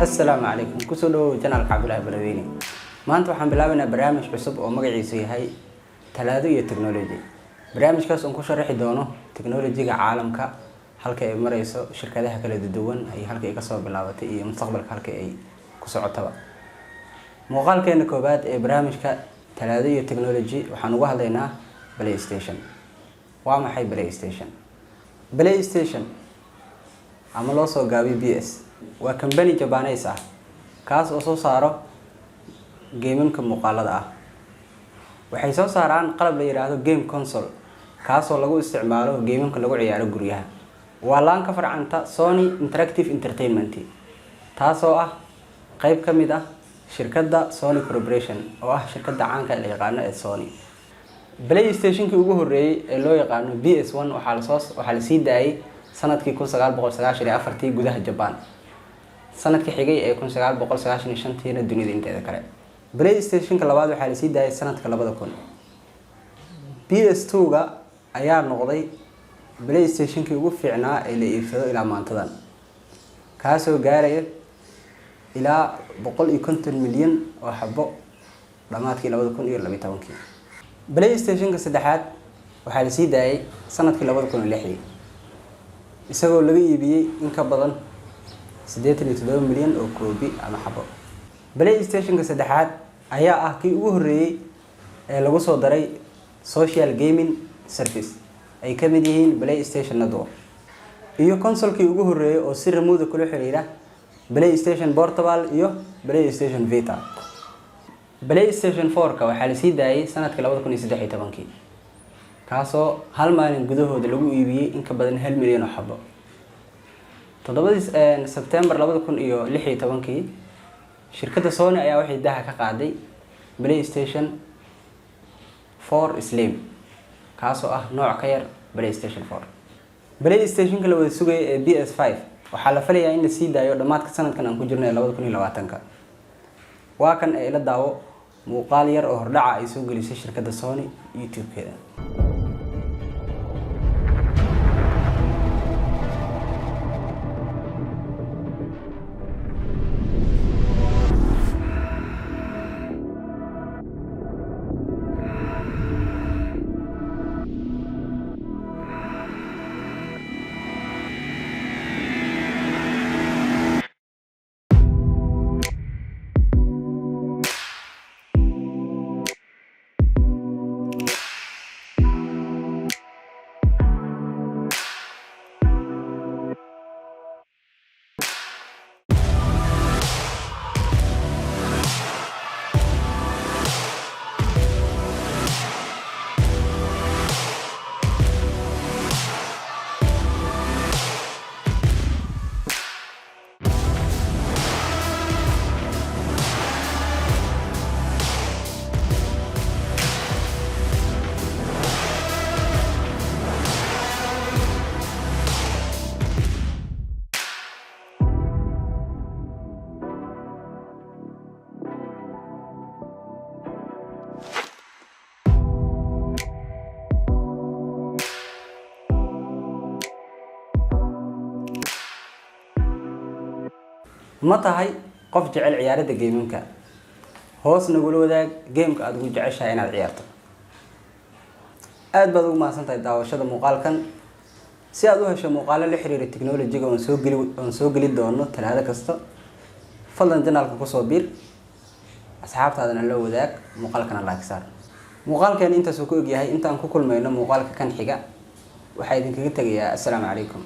Assalaamu calaykum, kusoo dhawow channelka Cabdulaahi Baladweyne. Maanta waxaan bilaabaynaa barnaamij cusub oo magaciisu yahay Talaado iyo Technology. Barnaamijkaas oon ku sharaxi doono technologyga caalamka, halka ay mareyso, shirkadaha kala duwan iyo halka ay kasoo bilaabatay iyo mustaqbalka halka ay ku socotaba. Muuqaalkeena koowaad ee barnaamijka Talaado iyo Technology waxaan uga hadlaynaa PlayStation. Waa maxay PlayStation? PlayStation ama loo soo gaabiyo PS waa company Japanese ah, kaas oo soo saaro gamemka muuqaalada ah. Waxay soo saaraan qalab la yidhaahdo game console, kaasoo lagu isticmaalo gamemka lagu ciyaaro guryaha. Waa laan ka farcanta Sony Interactive Entertainment, taasoo ah qeyb ka mid ah shirkadda Sony Corporation, oo ah shirkadda caanka la yaqaano ee Sony. PlayStationkii ugu horreeyey ee loo yaqaano PS1 waxaa lasii daayay sanadkii 1994-tii gudaha Japan, sanadkii xigay ee 1995-tiina dunida inteeda kale. PlayStationka labaad waxaa lasii daayay sanadka 2000. PS2-ga ayaa noqday PlayStationkii ugu fiicnaa ee la iibsado ilaa maantadan, kaasoo gaaraya ilaa 150 milyan oo xabo dhamaadkii 2012-kii. PlayStationka saddexaad waxaa lasii daayay sanadkii 2006-dii, isagoo laga iibiyey in ka badan 87 milyan oo koobi ama xabo. PlayStationka saddexaad ayaa ah kii ugu horreeyey ee lagu soo daray social gaming service ay ka mid yihiin PlayStation Network, iyo consolkii ugu horreeyey oo si remote kula xiriira PlayStation Portable iyo PlayStation Vita. PlayStation 4-ka waxaa lasii daayay sanadkii 2013-kii, kaasoo hal maalin gudahooda lagu iibiyey in ka badan 1 milyan oo xabo. 7-dii Sebtembar 2016-kii shirkadda Sony ayaa waxay daha ka qaaday PlayStation 4 Slim, kaasoo ah nooc ka yar PlayStation 4. PlayStationka la wada sugaya ee PS5 waxaa la filayaa in la sii daayo dhammaadka sanadkan aan ku jirno ee 2020-ka. Waa kan ee ila daawo muuqaal yar oo hordhaca ay soo gelisay shirkadda Sony YouTube-keeda. Ma tahay qof jecel ciyaaradda gamemka? Hoos nagula wadaag gameka aada ugu jeceshahay inaad ciyaarto. Aad baad ugu mahadsan tahay daawashada muuqaalkan. Si aad u hesho muuqaalo la xiriira technologyga oon soo geli doono Talaado kasta, fadlan channelka kusoo biir, asxaabtaadana la wadaag, muuqaalkana like saar. Muuqaalkeena intaasuu ku egyahay. Intaan ku kulmayno muuqaalka kan xiga, waxaa idinkaga tegayaa assalaamu calaykum.